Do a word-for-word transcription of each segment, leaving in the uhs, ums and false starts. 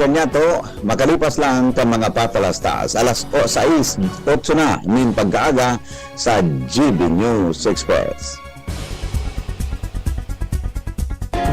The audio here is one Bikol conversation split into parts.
Kanyato, makalipas lang kan mga patalastas, alas o-, sais, otso na nin pagkaaga sa G B News Express.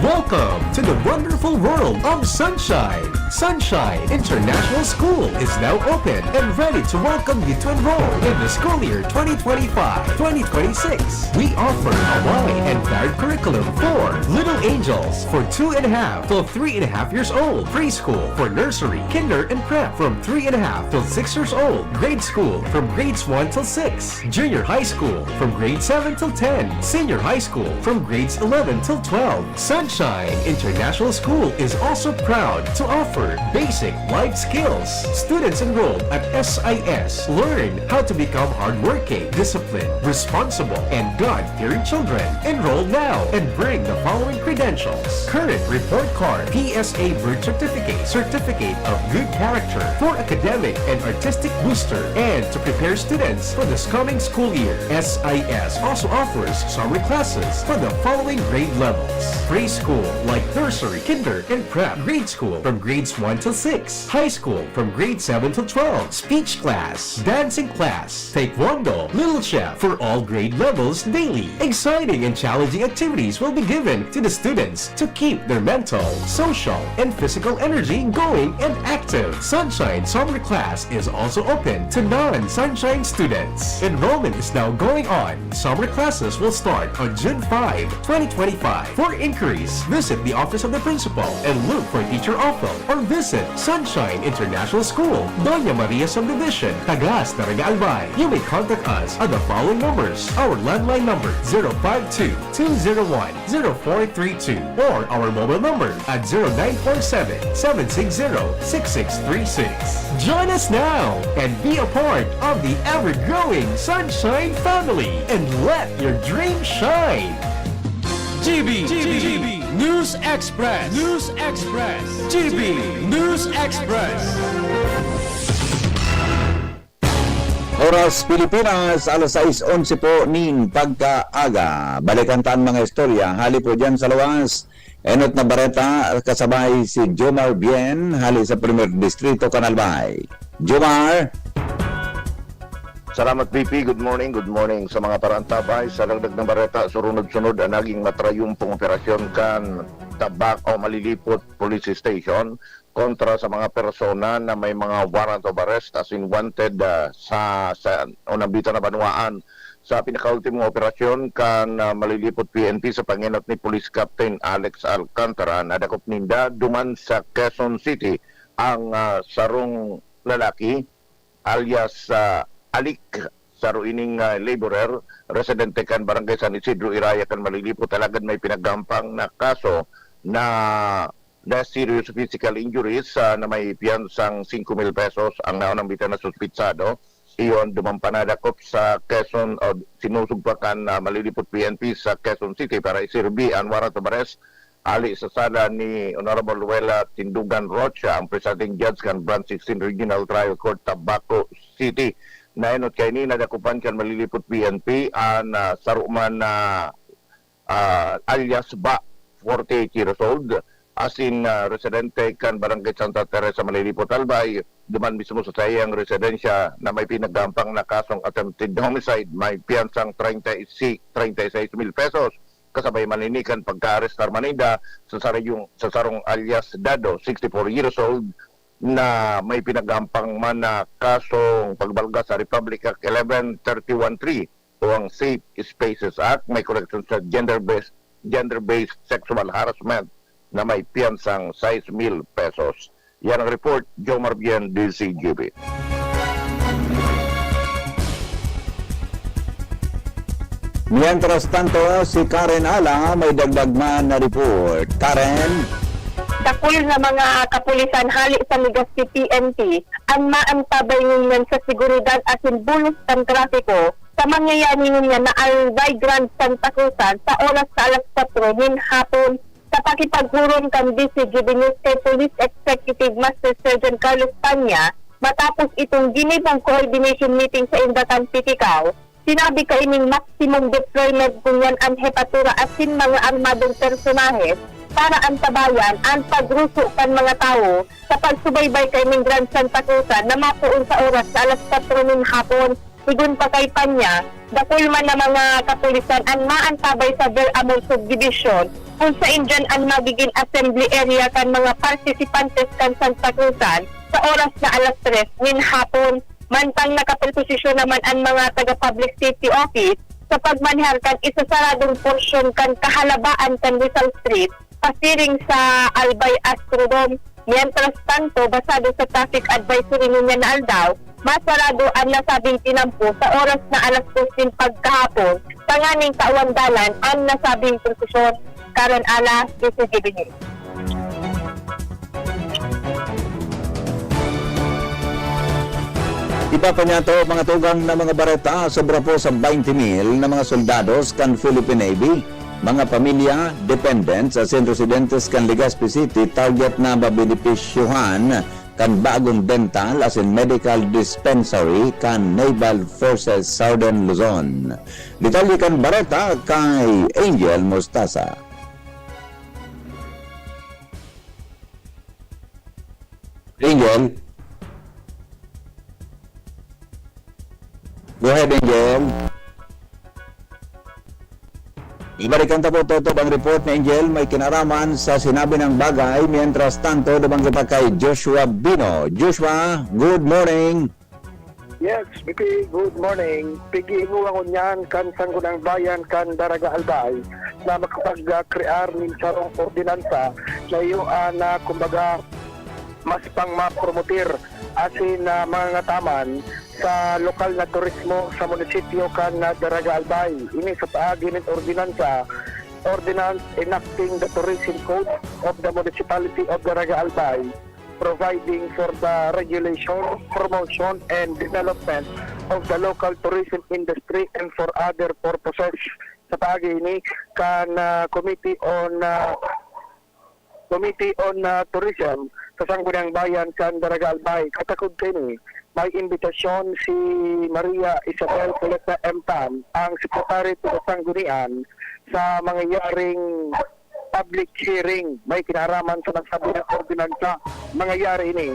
Welcome to the wonderful world of sunshine. Sunshine International School is now open and ready to welcome you to enroll in the school year twenty twenty-five, twenty twenty-six. We offer a wide and varied curriculum for Little Angels for two and a half to three and a half years old, preschool for nursery, kinder, and prep from three and a half till six years old, grade school from grades one till six, junior high school from grade seven till ten, senior high school from grades eleven till twelve. Sunshine International School is also proud to offer basic life skills. Students enrolled at S I S learn how to become hardworking, disciplined, responsible, and God-fearing children. Enroll now and bring the following credentials: current report card, P S A birth certificate, certificate of good character for academic and artistic booster, and to prepare students for this coming school year. S I S also offers summer classes for the following grade levels: preschool, like nursery, kinder, and prep, grade school from grades one to six, high school from grade seven to twelve, speech class, dancing class, taekwondo, little chef for all grade levels daily. Exciting and challenging activities will be given to the students to keep their mental, social, and physical energy going and active. Sunshine Summer Class is also open to non-Sunshine students. Enrollment is now going on. Summer classes will start on June five, twenty twenty-five. For inquiries, visit the office of the principal and look for Teacher Ophel, or visit Sunshine International School, Doña Maria Subdivision, Tagas, Daraga Albay. You may contact us at the following numbers: our landline number, zero five two, two zero one, zero four three two, or our mobile number at zero nine four seven, seven six zero, six six three six. Join us now and be a part of the ever-growing Sunshine family and let your dream shine. G B, G B News Express, News Express, G B News Express. Oras Pilipinas, alas sais onse po nin pagkaaga. Balikan ta an mga istorya hali po diyan sa luwas. Enot na bareta, kasabay si Jomar Bien, hali sa Primer Distrito, kan Albay. Jomar! Salamat, B P. Good morning, good morning sa mga tarantabay. Sa dagdag na bareta, surunod-sunod an naging matrayumpong operasyon kan Tabak o Malilipot Police Station kontra sa mga persona na may mga warrant of arrest, as in wanted, ah, sa, sa unang bita na banwaan. Sa pinakaultimong operasyon kan, ah, Malilipot P N P sa pangenot ni Police Captain Alex Alcantara, nadakop ninda duman sa Quezon City ang, ah, sarong lalaki alias, ah, Alik, saro ining, ah, laborer, residente kan Barangay San Isidro Iraya kan Malilipot, alagad may pinaggampang na kaso na na serious physical injuries, ah, na may piyansang singko mil pesos ang naunang bita na suspitsado. Iyon, duman pa nadakop sa Quezon o sinusugpakan na Malilipot P N P sa Quezon City para iserbi ang warrant of arrest hali sa sala ni Honorable Wela Tindugan Rocha, ang presiding judge kan Branch sixteen Regional Trial Court, Tabaco City. Naenot kaini, nadakupan kan Malilipot P N P an, ah, saro man na ah, alias Ba, forty-eight years old, asin, ah, residente kan Barangay Santa Teresa, Malilipot, Albay, duman mismo sa saiyang residensya na may pinagampang na kasong attempted homicide, may piyansang treinta y si-, treinta y seis mil pesos. Kasabay man ini kan pagkaarestar man ninda sa sarayong, sa sarong alias Dado, sixty-four years old, na may pinagampang man na kasong pagbalga sa Republic Act eleven thirty-one three o ang Safe Spaces Act, may koreksyon sa gender-based, gender-based sexual harassment na may piyansang sais mil pesos. Yan ang report, Jomar Bien, D Z G B. Mientras tanto, si Karen Ala may dagdag man na report. Karen? Dakul na mga kapulisan hali sa Legazpi P N P an maantabay ngunyan sa seguridad asin bulos kan trapiko sa mangyayari ngunyan na Albay Grand Santa Cruzan sa oras sa alas kwatro nin hapon, sa pakipaghurom kan D Z G B News kay Police Executive Master Sergeant Carlos Tanya, matapos itong ginibong coordination meeting sa Indatan City Call. Sinabi kaining maximum deployment ngunyan an hepatura asin mga armadong personahe para antabayan an pagruso kan mga tawo sa pagsubaybay kaining Grand Santa Cruzan na mapoon sa oras na alas kwatro nin hapon. Sigon pa kay Panya, dakul man na mga kapulisan an maantabay sa Ver Amor Subdivision, kun saen diyan an magigin assembly area kan mga partisipantes kan Santa Cruzan sa oras na alas tres nin hapon. Mantang nakapreposisyon naman an mga taga Public Safety Office sa pagmanehar kan isasaradong porsyon kan kahalabaan kan Rizal Street pasiring sa Albay Astrodome. Mientras tanto, basado sa traffic advisory niya na aldaw, masarado an nasabing tinampo sa oras na alas dos nin pagkahapon, tanganing tawan dalan an nasabing prosesyon. Karen Ala, D C G B News. Iba pa niyato, mga tugang na mga bareta, sobra po sa twenty mil na mga soldados kan Philippine Navy, mga pamilya, dependents, asin residentes kan Legazpi City target na mabenepisyohan kan bagong dental asin medical dispensary kan Naval Forces Southern Luzon. Detalye kan bareta kay Angel Mostaza. Angel? Go ahead, Angel. Ibalikan ta po, Toto, ang report ni Angel may kinaraman sa sinabi ng bagay. Mientras tanto, nabanggit na kay Joshua Bino. Joshua, good morning. Yes, B P, good morning. Pighihingowa ngunyan kan Sangguniang Bayan kan Daraga Albay na makapag-krear nin sarong ordinansa na iyo, ah, na, kumbaga, mas pang mapromotir asin, ah, mangangataman sa lokal na turismo sa munisipyo kan, ah, Daraga Albay. Ini sa paagi nin ordinansa, Ordinance Enacting the Tourism Code of the Municipality of Daraga Albay, providing for the regulation, promotion, and development of the local tourism industry and for other purposes. Sa paagi ini kan, ah, Committee on, ah, Committee on, ah, Tourism sa Sangguniang Bayan kan Daraga Albay. Katakod kaini, may imbitasyon si Maria Isabel Coleta M. Tan, ang Secretary to the Sanggunian, sa mangyayaring public hearing may kinaraman sa nasabi na ordinansa. Mangyayari ini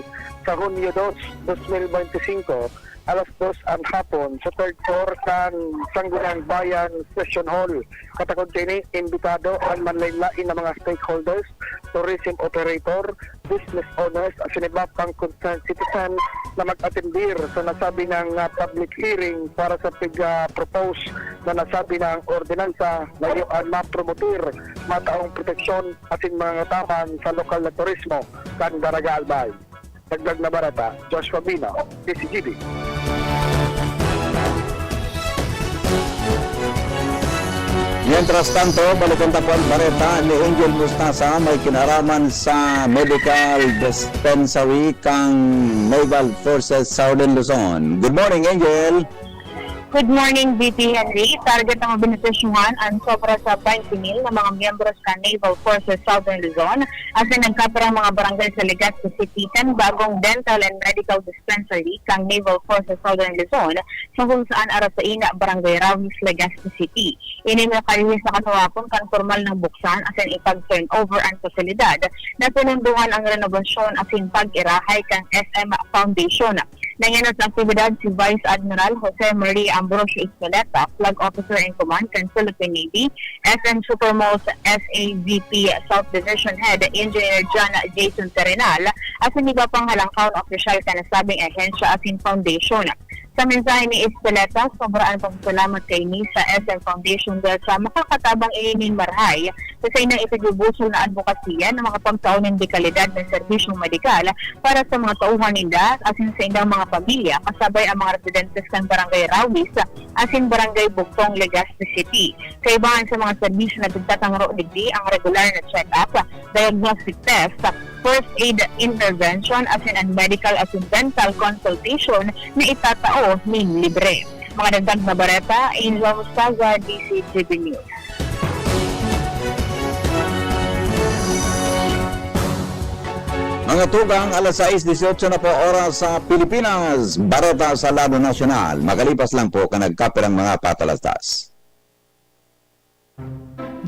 sa Hunyo dos, dos mil bente singko, alas dos an hapon, sa third floor kan Sangguniang Bayan Session Hall. Katakod kaini, imbitado an manlain-lain na mga stakeholders, tourism operator, business owners, asin iba pang concerned citizen na mag-atendir sa nasabi ng, ah, public hearing para sa pig-, ah, propose na nasabi ng ordinansa na iyo an mapromotir, mataong proteksyon asin mangangataman sa lokal na turismo kan Daraga Albay. Dagdag na bareta, Joshua Bino, D C G B. Mientras tanto, balikan ta po ang bareta ni Angel Mostaza, may kinaraman sa medical dispensary kan Naval Forces Southern Luzon. Good morning, Angel. Good morning, B P Henry. Target na mabenepisyohan an sobra sa twenty mil na mga miyembros kan Naval Forces Southern Luzon asin an kapirang mga barangay sa Legazpi City kan bagong dental and medical dispensary kan Naval Forces Southern Luzon, sa kung saan Arasaina, Barangay Rawis, Legazpi City. Ini makalihis na katuwapon kan pormal na buksan asin ipag-turnover an pasilidad na pinundohan an renobasyon asin pag-irahay kan S M Foundation. Nangyano sa aktibidad si Vice Admiral Jose Maria Ambrosio Espeleta, Flag Officer in Command kan Philippine Navy, S M Supermall sa S A V P South Division Head Engineer John Jason Terrenal, asin iba pang halangkaw na opisyal kan nasabing ahensya asin foundation. Sa mensahe ni Espeleta, sobra an pasasalamat kaini sa S M Foundation dahil sa makakatabang ini nin marahay sa saindang ipinubusol na adbokasiya na makapagtao nin dekalidad na serbisyong medikal para sa mga tauhan ninda asin sa indang mga pamilya, kasabay ang mga residentes kan Barangay Rawis asin Barangay Bugtong, Legazpi City. Kaibahan sa mga serbisyo na pigtatangro digdi ang regular na check-up, diagnostic test, first aid intervention, asin an medical asin dental consultation na itatao nin libre. Mga dagdag na bareta, Angel Mostaza, D C G B News. Mga tugang, alas sais dieciocho na po oras sa Pilipinas. Bareta sa lado nasyonal. Makalipas lang po kan nagkapirang mga patalastas.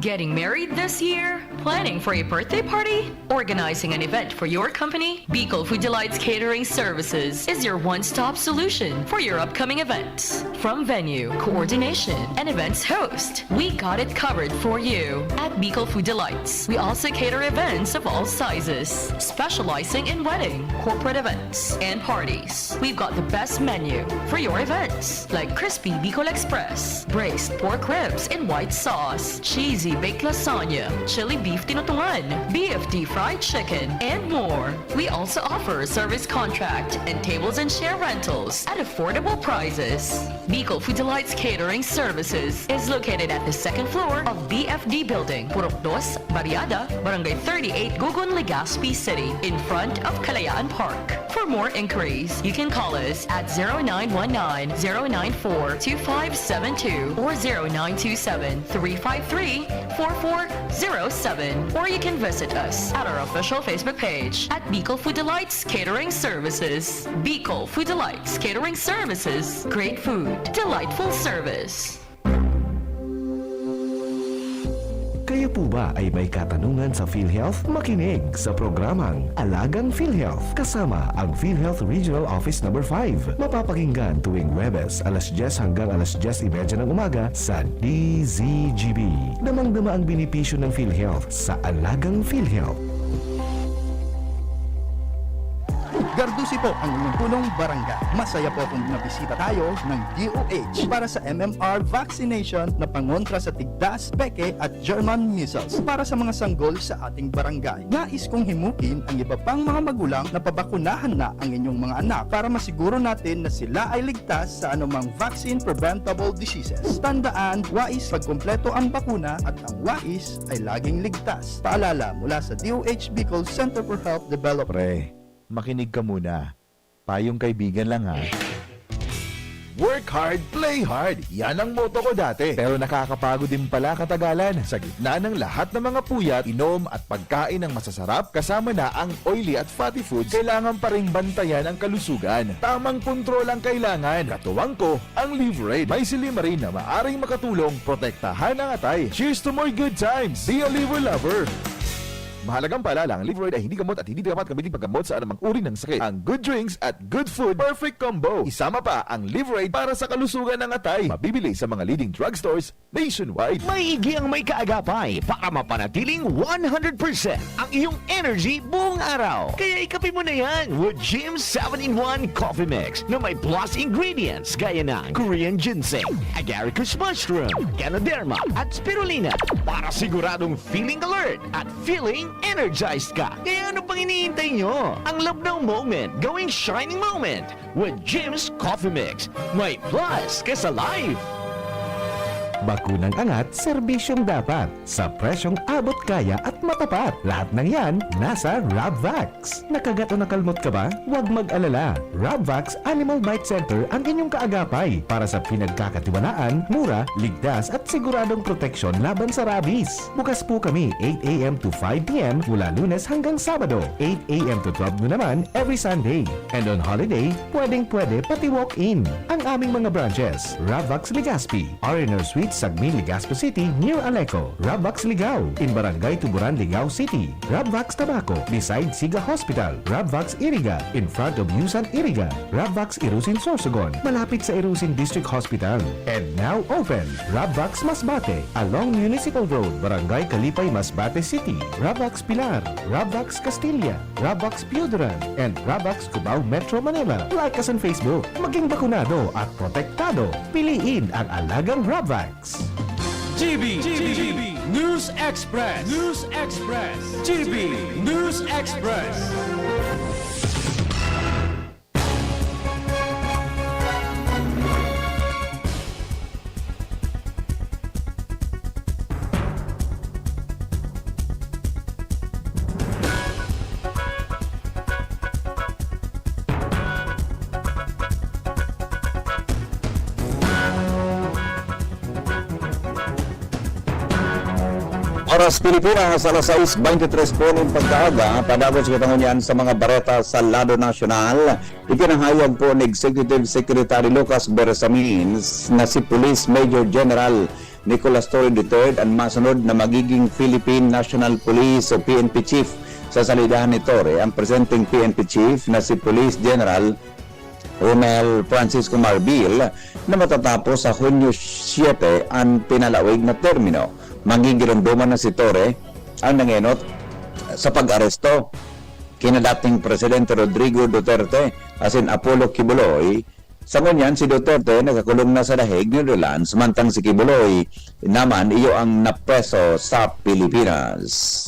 Getting married this year? Planning for a birthday party? Organizing an event for your company? Bicol Food Delights Catering Services is your one-stop solution for your upcoming events. From venue, coordination, and events host, we got it covered for you. At Bicol Food Delights, we also cater events of all sizes, specializing in wedding, corporate events, and parties. We've got the best menu for your events, like crispy Bicol Express, braised pork ribs in white sauce, cheesy baked lasagna, chili beef tinutungan, B F D fried chicken, and more. We also offer a service contract and tables and chair rentals at affordable prices. Bicol Food Delights Catering Services is located at the second floor of B F D Building, Purok Dos, Barriada, Barangay thirty-eight, Gugun, Legazpi City, in front of Kalayaan Park. For more inquiries, you can call us at zero nine one nine, zero nine four, two five seven two or zero nine two seven, three five three, four four zero seven. Or you can visit us at our official Facebook page at Bicol Food Delights Catering Services. Bicol Food Delights Catering Services. Great food, delightful service. Kayo po ba ay may katanungan sa PhilHealth? Makinig sa programang Alagang PhilHealth kasama ang PhilHealth Regional Office Number five. Mapapakinggan tuwing Huwebes alas dyes hanggang alas dyes y media ng umaga sa D Z G B. Damang-dama ang benepisyo ng PhilHealth sa Alagang PhilHealth. Gardusi po ang inyong punong barangay. Masaya po kung nabisita tayo ng D O H para sa M M R vaccination na pangontra sa tigdas, peke at German measles para sa mga sanggol sa ating barangay. Nais kong himukin ang iba pang mga magulang na pabakunahan na ang inyong mga anak para masiguro natin na sila ay ligtas sa anumang vaccine-preventable diseases. Tandaan, wais pagkumpleto ang bakuna at ang wais ay laging ligtas. Paalala mula sa D O H Bicol Center for Health Development. Pre, makinig ka muna. Payong kaibigan lang ha. Work hard, play hard. Yan ang motto ko dati. Pero nakakapagod din pala katagalan. Sa gitna ng lahat ng mga puyat, inom at pagkain ng masasarap, kasama na ang oily at fatty foods, kailangan pa ring bantayan ang kalusugan. Tamang kontrol ang kailangan. Katuwang ko, ang Livraid. May silymarin na maaring makatulong protektahan ang atay. Cheers to more good times! Be a Liver Lover! Mahalagang paalala, ang Livraid ay hindi gamot at hindi dapat gamitin paggamot sa anumang uri ng sakit. Ang good drinks at good food, perfect combo. Isama pa ang Livraid para sa kalusugan ng atay. Mabibili sa mga leading drugstores nationwide. Maigi ang may kaagapay para mapanatiling one hundred percent ang iyong energy buong araw. Kaya ikape mo na yan with Jim seven-in-one Coffee Mix na may plus ingredients gaya ng Korean ginseng, agaricus mushroom, ganoderma, at spirulina para siguradong feeling alert at feeling energized ka. Kaya ano pang hinihintay nyo? Ang love now moment, gawing shining moment with Jim's Coffee Mix. May plus ka sa life! Bakunang angat, serbisyong dapat, sa presyong abot kaya at matapat. Lahat ng yan, nasa Rabvax. Nakagat o nakalmot ka ba? Huwag mag-alala. Rabvax Animal Bite Center ang inyong kaagapay para sa pinagkakatiwalaan, mura, ligtas at siguradong proteksyon laban sa rabies. Bukas po kami eight a.m. to five p.m. mula Lunes hanggang Sabado, eight a.m. to twelve noon naman every Sunday. And on holiday, pwedeng-pwede pati walk-in. Ang aming mga branches, Rabvax Legazpi, R and R Suite, Sagmin, Legazpi City, near Aleco, Rabvax Ligao, in Barangay Tuburan, Ligao City, Rabvax Tabaco, beside Siga Hospital, Rabvax Iriga, in front of Yusan Iriga, Rabvax Irusin Sorsogon, malapit sa Irusin District Hospital. And now open, Rabvax Masbate, along Municipal Road, Barangay Kalipay, Masbate City, Rabvax Pilar, Rabvax Castilla, Rabvax Pioduran, and Rabvax Cubao, Metro Manila. Like us on Facebook. Maging bakunado at protektado. Piliin ang alagang Rabvax. G B, G B, News Express, News Express, G B News Express. Oras Pilipinas, alas sais beintitres po nin pagkaaga. Padagos kita ngunyan sa mga bareta sa lado nasyonal. Ipinahayag po ni Executive Secretary Lucas Bersamin na si Police Major General Nicolas Torre the third an masunod na magiging Philippine National Police o P N P Chief. Sa salidahan ni Torre, ang presenteng P N P Chief na si Police General Romel Francisco Marbil na matatapos sa Hunyo siyete an pinalawig na termino. Magigiromdoman na si Torre ang nangenot sa pag-aresto kina dating Presidente Rodrigo Duterte asin Apollo Quiboloy. Sa ngunyan, si Duterte nakakulong na sa The Hague, Netherlands, mantang si Quiboloy naman iyo ang napreso sa Pilipinas.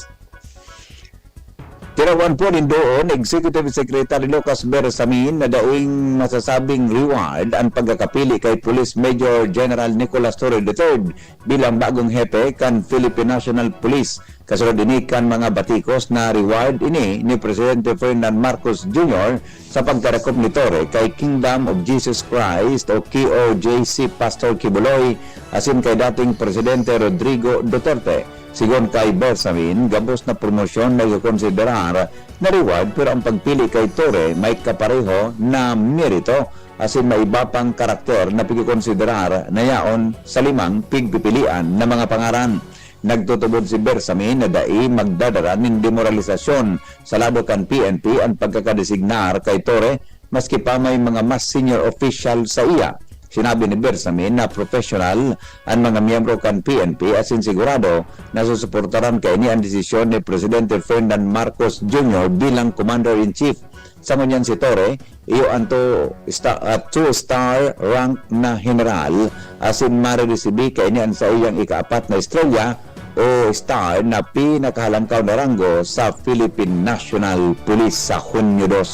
Tinawan po nin doon ni Executive Secretary Lucas Bersamin na daing masasabing reward an pagkakapili kay Police Major General Nicolas Torre the third bilang bagong hepe kan Philippine National Police. Kasunod ini kan mga batikos na reward ini ni Presidente Ferdinand Marcos Junior sa pagkadakop ni Torre kay Kingdom of Jesus Christ o K O J C Pastor Quiboloy asin kay dating Presidente Rodrigo Duterte. Sigon kay Bersamin, gabos na promosyon na ikokonsiderar na reward, pero ang pagpili kay Torre may kapareho na merito asin may iba pang karakter na pigkokonsiderar na yaon sa limang pigpipilian na mga pangaran. Nagtutubod si Bersamin na dai magdadara nin demoralisasyon sa lado kan P N P an pagkakadesignar kay Torre, maski pa may mga mas senior official sa iya. Sinabi ni Bersamin na professional an mga miyembro kan P N P asin sigurado na susuportaran kaini an desisyon ni Presidente Ferdinand Marcos Junior bilang Commander-in-Chief. Sa ngunyan si Torre, iyo an two sta-, ah, two-star rank na general asin mariresibi kaini an saiyang ikaapat na estrelya o star na pinakahalangkaw na ranggo sa Philippine National Police sa Hunyo dos.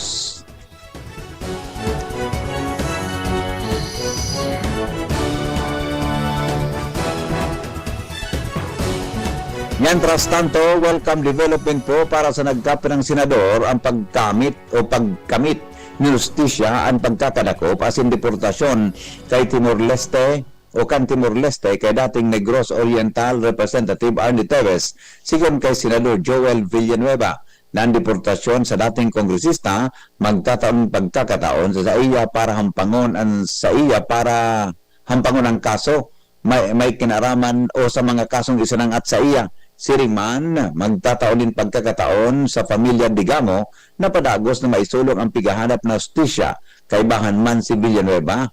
Mientras tanto, welcome development po para sa nagkapirang senador ang pagkamit o pagkamit ni hustisya an pagkakadakop asin deportasyon kay Timor-Leste o kan Timor-Leste kay dating Negros Oriental Representative Arnie Teves, sigon kay Senador Joel Villanueva, na an deportasyon sa dating kongresista magtataon pagkakataon sa saiya para hampangon an saiya para hampangon ang kaso may, may kinaraman o sa mga kasong isinangat saiya. Siring man, magtataon nin pagkakataon sa pamilya Digamo na padagos na maisulong ang pighahanap na hustisya, kaibahan man si Villanueva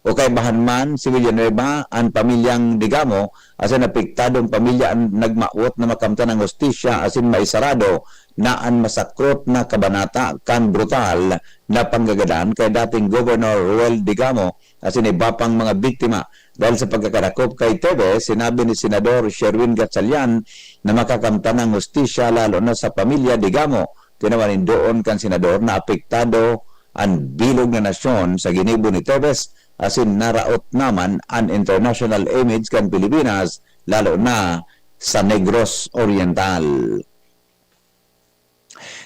o kaibahan man si Villanueva, an pamilyang Digamo asin apektadong pamilya an nagmawot na makamtan ang hustisya asin maisarado na an masakrot na kabanata kan brutal na panggagadan kay dating Governor Roel Digamo asin iba pang mga biktima. Dahil sa pagkakadakop kay Teves, sinabi ni Senador Sherwin Gatchalian na makakamtan ang hustisya lalo na sa pamilya Digamo. Tinawan nin doon kan senador na apektado an bilog na nasyon sa ginibo ni Teves asin naraot naman an international image kan Pilipinas, lalo na sa Negros Oriental.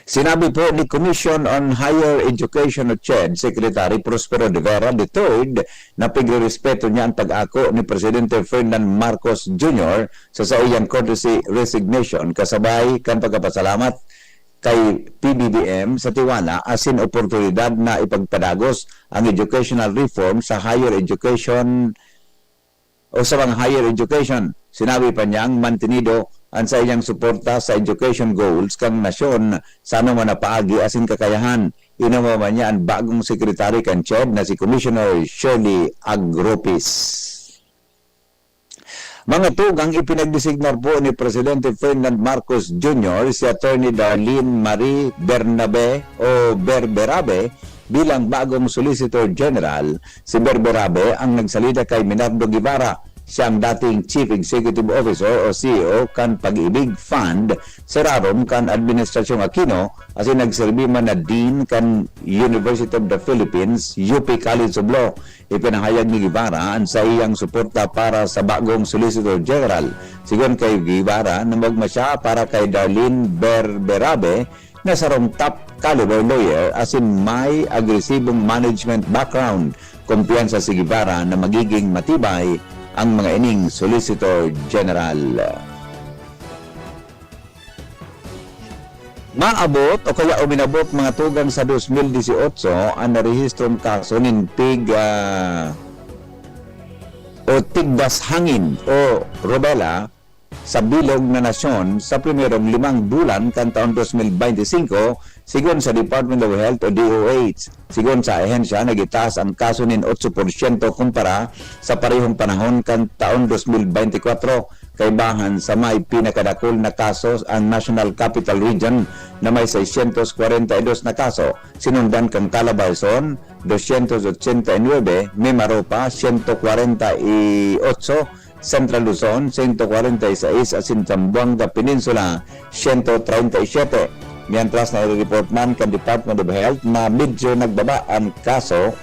Sinabi po ni Commission on Higher Education o CHED Secretary Prospero de Vera the third na pigrerespeto niya ang pag-ako ni Presidente Ferdinand Marcos Junior sa saiyang courtesy resignation kasabay kan pagkapasalamat kay P B B M sa tiwala asin oportunidad na ipagpadagos ang educational reform sa higher education o sa mga higher education. Sinabi pa niyang mantenido an saiyang suporta sa education goals kan nasyon sa anoman na paagi asin kakayahan. Inumaba niya an bagong sekretary kan CHED na si Commissioner Shirley Agropis. Mga tugang, ipinagdesignar po ni Presidente Ferdinand Marcos Junior si Attorney Darlene Marie Bernabe o Berberabe bilang bagong Solicitor General. Si Berberabe ang nagsalida kay Minardo Guevara. Siya ang dating Chief Executive Officer o C E O kan Pag-ibig Fund sa irarom kan Administrasyong Aquino, asin nagserbi man na Dean kan University of the Philippines, U P College of Law. Ipinahayag ni Guevara an saiyang suporta para sa bagong Solicitor General. Sigon kay Guevara, namogma siya para kay Darlene Berberabe, na sarong top caliber lawyer asin may agresibong management background. Kumpiyansa si Guevara na magiging matibay ang mga ining Solicitor General. Maabot o kaya uminabot mga tugang sa dos mil dieciocho an narehistrong kaso nin pig, ah, o tigdas hangin o rubella sa bilog na nasyon sa primerong limang bulan kan taon dos mil bente singko, sigon sa Department of Health o D O H. Sigon sa ahensya, nagitaas ang kaso nin otso porsyento kumpara sa parehong panahon kan taon dos mil bente kwatro, kaibahan sa may pinakadakul na kaso ang National Capital Region na may seiscientos kwarenta y dos na kaso, sinundan kan Calabarzon, doscientos ochenta y nuebe, Mimaropa, siyento kwarenta y otso, Central Luzon, siyento kwarenta y seis, asin Zamboanga Peninsula, siyento treinta y siete. Mientras, nai-report man kan Department of Health na medyo nagbaba an kaso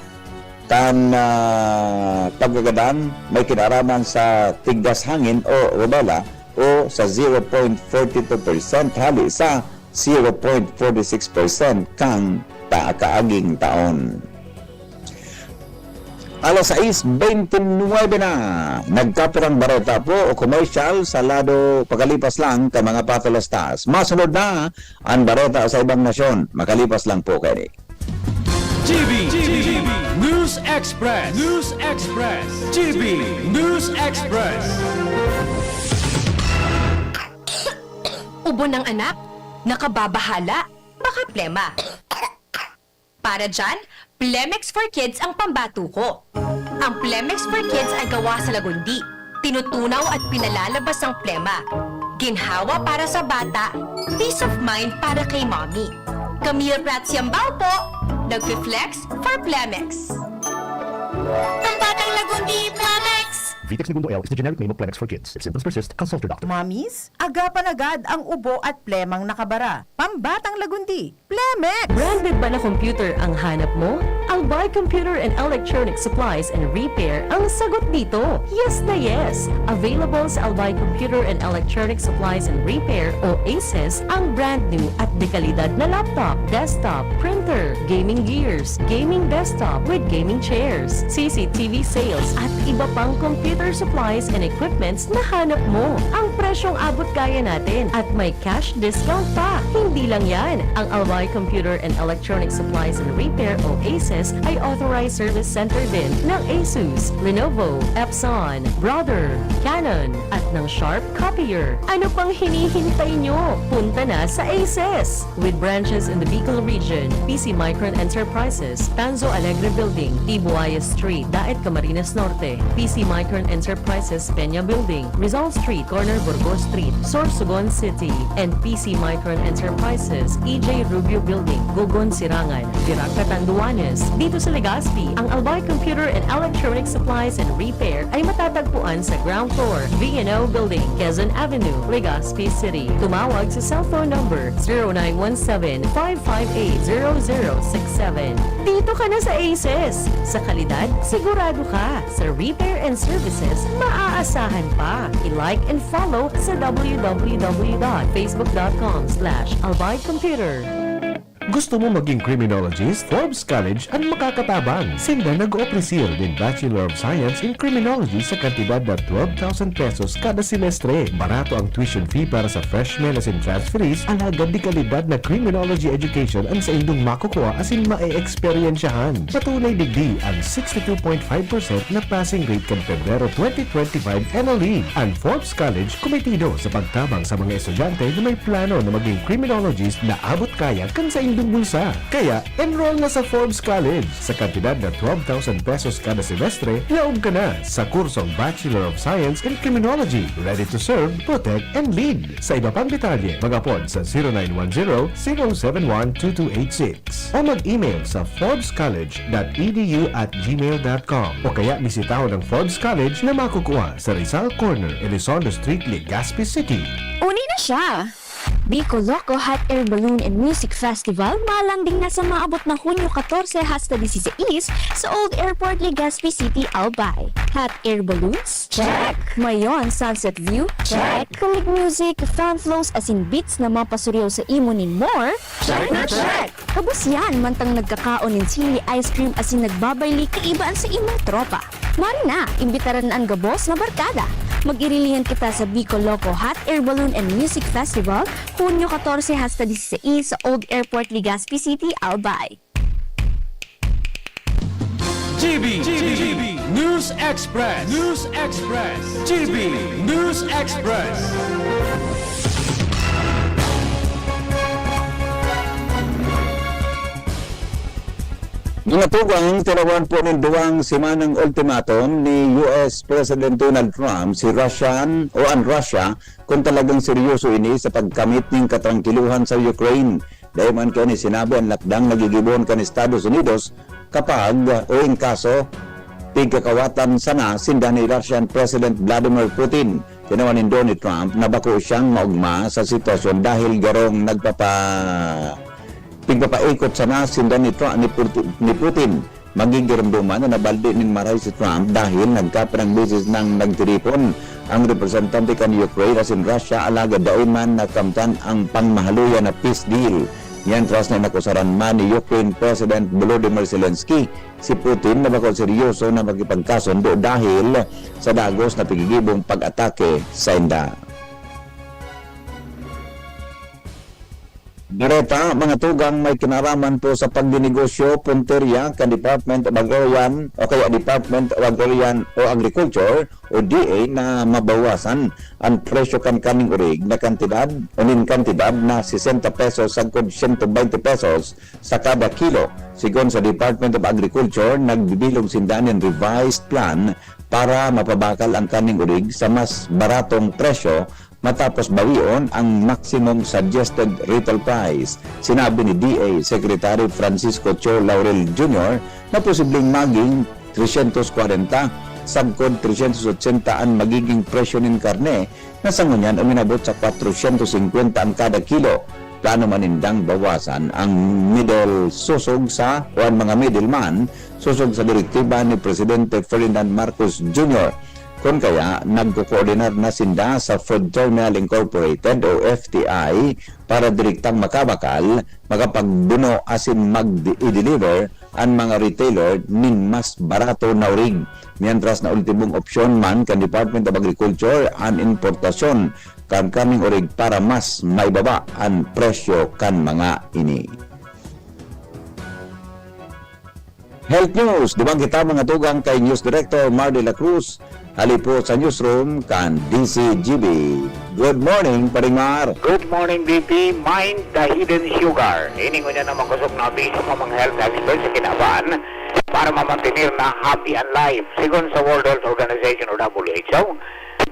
kan, ah, pagkagadan may kinaraman sa tigdas hangin o rubella o sa zero point forty two percent hali sa zero point forty six percent kan ta-, kaaging taon. Alas sais bentynwebe na. Nagkapirang bareta po o commercial sa lado pakalipas lang kan mga patolastas. Masunod na an bareta sa ibang nasyon. Makalipas lang po kaini. G B, G B, News Express, News Express, G B News Express. Ubo ng anak, nakababahala, baka plema. Para dyan, Plemex for Kids ang pambato ko. Ang Plemex for Kids ay gawa sa lagundi, tinutunaw at pinalalabas ang plema. Ginhawa para sa bata, peace of mind para kay mommy. Camille Prats Yambao po, nagfi-flex for Plemex. Pambatang lagundi, Plemex! Vitex Negundo L is the generic name of Plemex for kids. If symptoms persist, consult your doctor. Mommies, agapan agad ang ubo at plemang nakabara. Pambatang lagundi, Plemex! Branded ba na computer ang hanap mo? Albay Computer and Electronic Supplies and Repair ang sagot dito. Yes na yes! Available sa Albay Computer and Electronic Supplies and Repair o ACES ang brand new at dekalidad na laptop, desktop, printer, gaming gears, gaming desktop with gaming chairs, C C T V sales at iba pang computer supplies and equipments na hanap mo. Ang presyong abot kaya natin at may cash discount pa. Hindi lang yan, ang Albay Computer and Electronic Supplies and Repair o ACES ay authorized service center din ng Asus, Lenovo, Epson, Brother, Canon, at ng Sharp Copier. Ano pang hinihintay nyo? Punta na sa ACES! With branches in the Bicol region, P C Micron Enterprises, Tanzo Alegre Building, Tibuaya Street, Daet Camarines Norte, P C Micron Enterprises, Peña Building, Rizal Street, corner Burgos Street, Sorsogon City, and P C Micron Enterprises, E J Rubio Building, Gogon, Sirangan, Virac, Catanduanes. Dito sa Legazpi, ang Albay Computer and Electronic Supplies and Repair ay matatagpuan sa ground floor, V and O Building, Quezon Avenue, Legazpi City. Tumawag sa cellphone number zero nine one seven, five five eight, zero zero six seven. Dito ka na sa ACES! Sa kalidad, sigurado ka! Sa repair and services, maaasahan pa! I-like and follow sa w w w dot facebook dot com slash albay computer. Gusto mo maging criminologist? Forbes College an makakatabang. Sinda nag-opresil nin Bachelor of Science in Criminology sa kantidad na twelve thousand pesos kada semestre. Barato ang tuition fee para sa freshmen asin transferees, alagad dekalidad na criminology education an saindong makukua asin maeeksperyensyahan. Patunay digdi ang sixty two point five percent na passing rate kan Pebrero twenty twenty-five N L E. An Forbes College kumitido sa pagtabang sa mga estudyante na may plano na maging criminologist na abot kaya kan saindong bulsa. Kaya, enroll na sa Forbes College. Sa kantidad na twelve thousand pesos kada semestre, laog ka na sa kursong Bachelor of Science in Criminology. Ready to serve, protect, and lead. Sa iba pang detalye, mag-apod sa zero nine one zero, zero seven one, two two eight six o mag-email sa forbescollege dot e d u at gmail dot com o kaya bisitahon ang Forbes College na makukua sa Rizal Corner, Elizondo Street, Legazpi City. Uni na siya! Bicol Loco Hot Air Balloon and Music Festival malanding na sa maabot na Hunyo katorse hasta disisais sa Old Airport, Legazpi City, Albay. Hot air balloons? Check! Mayon sunset view? Check! Kalig music, fan flows, asin beats na mapasuriyaw sa imo nin more? Check na check! Kabos yan, mantang nagkakaon nin sili ice cream asin nagbabayli kaiba an sa imong tropa. Mari na, imbitaran na an gabos na barkada. Mag-irilihan kita sa Bicol Loco Hot Air Balloon and Music Festival, Hunyo katorse hasta disisais sa Old Airport, Legazpi City, Albay. G B, G B, News Express. News Express. G B News Express. Mga tugang, tinawan po nin duwang semanang ultimatum ni U S President Donald Trump si Russian o an Russia kung talagang seryoso ini sa pagkamit nin katrangkiluhan sa Ukraine. Dai man kaini sinabi an lakdang na gigibohon kan Estados Unidos kapag o in kaso pigkakawatan sana sinda ni Russian President Vladimir Putin. Tinawan nindo ni Trump na bako siyang maogma sa sitwasyon dahil garong nagpapa-, pigpapaikot sana sinda ni Trump, ni Putin, ni Putin. Magigiromdoman na nabaldi nin marahay si Trump dahil nagkapirang beses nang nagtiripon ang representante kan Ukraine asin Russia, alagad dai man nakamtan ang pangmahaluyan na peace deal. Mientras na inakusaran man ni Ukraine President Volodymyr Zelensky si Putin na bako seryoso na makipagkasundo dahil sa dagos na pigigibong pag-atake sainda. Bareta, mga tugang, may kinaraman po sa pagdinegosyo, punterya kan Department of Agrarian o kaya Department of Agrarian o Agriculture o D A na mabawasan ang presyo kan karneng orig na kantidad o nin kantidad na sesenta pesos sagkod siyento beinte pesos sa kada kilo. Sigon sa Department of Agriculture, nagbibilog sinda nin revised plan para mapabakal ang karneng orig sa mas baratong presyo matapos bawion ang maximum suggested retail price. Sinabi ni D A Secretary Francisco Cho Laurel Junior na posibleng maging tresyentos kwarenta sagkod tresyentos otsenta an magiging presyo nin karne, na sa ngunyan uminabot sa kwatrosyentos singkwenta an kada kilo. Plano man nindang bawasan ang middle sosog sa o an mga middleman sosog sa direktiba ni Presidente Ferdinand Marcos Junior. Kun kaya, nagkokoordinar na sinda sa Food Terminal Incorporated o F T I para direktang makabakal, makapagbuno asin mag-i-deliver an mga retailer nin mas barato na orig. Mientras na ultibong opsyon man kan Department of Agriculture an importasyon kan karneng orig para mas maibaba an presyo kan mga ini. Health News, duman kita mga tugang kay News Director Mar de la Cruz, hali po sa newsroom kan D C G B. Good morning, Paring Mar. Good morning, B P. Mind the hidden sugar. Ini ngunyan na makosog na abiso sa mga health experts sa kinaban para mamantener na happy an life. Sigon sa World Health Organization o W H O,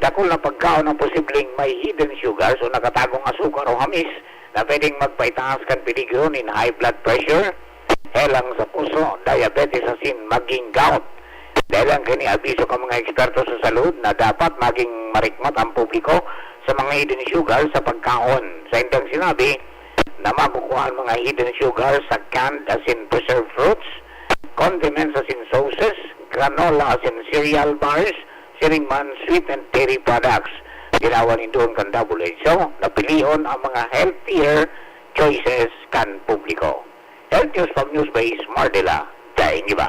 dakul na pagkaon ang posibleng may hidden sugars o nakatagong asukar o hamis na pwedeng magpaitaas kan peligro nin high blood pressure, helang sa puso, diabetes asin maging gout. Dahil ang kini abiso kan mga eksperto sa salud na dapat maging marikmat ang publiko sa mga hidden sugar sa pagkaon. Sa indang sinabi na makukuha ang mga hidden sugar sa canned asin preserved fruits, condiments asin sauces, granola asin cereal bars, siring man sweetened dairy products. Ginawa nin duon kan W H O na pilion ang mga healthier choices kan publiko. Health News from Newsbase, Mardela, daing iba.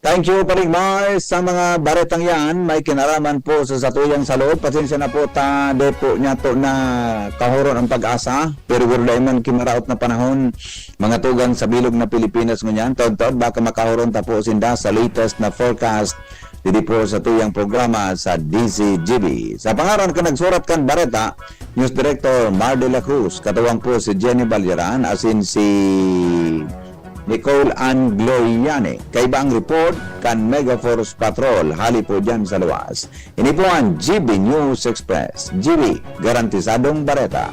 Thank you, Paring Mar, sa mga baretang yan. May kinaraman po sa satuyang salud. Pasensya na po ta, di po niya to na kahoron ang pag-asa. Pero gurday man kinaraot na panahon, mga tugang sa bilog na Pilipinas ngunyan, taod-taod baka makahoron ta po sinda sa latest na forecast didi po sa tuyang programa sa D C G B. Sa pangaran kan nagsurat kan bareta, News Director Mar de la Cruz, katuwang po si Jenny Balyaran, asin si Nicole Ann Gloyane. Kaiba ang report kan Megaforce Patrol, hali po dyan sa luwas. Ini po ang G B News Express. G B, garantisadong bareta.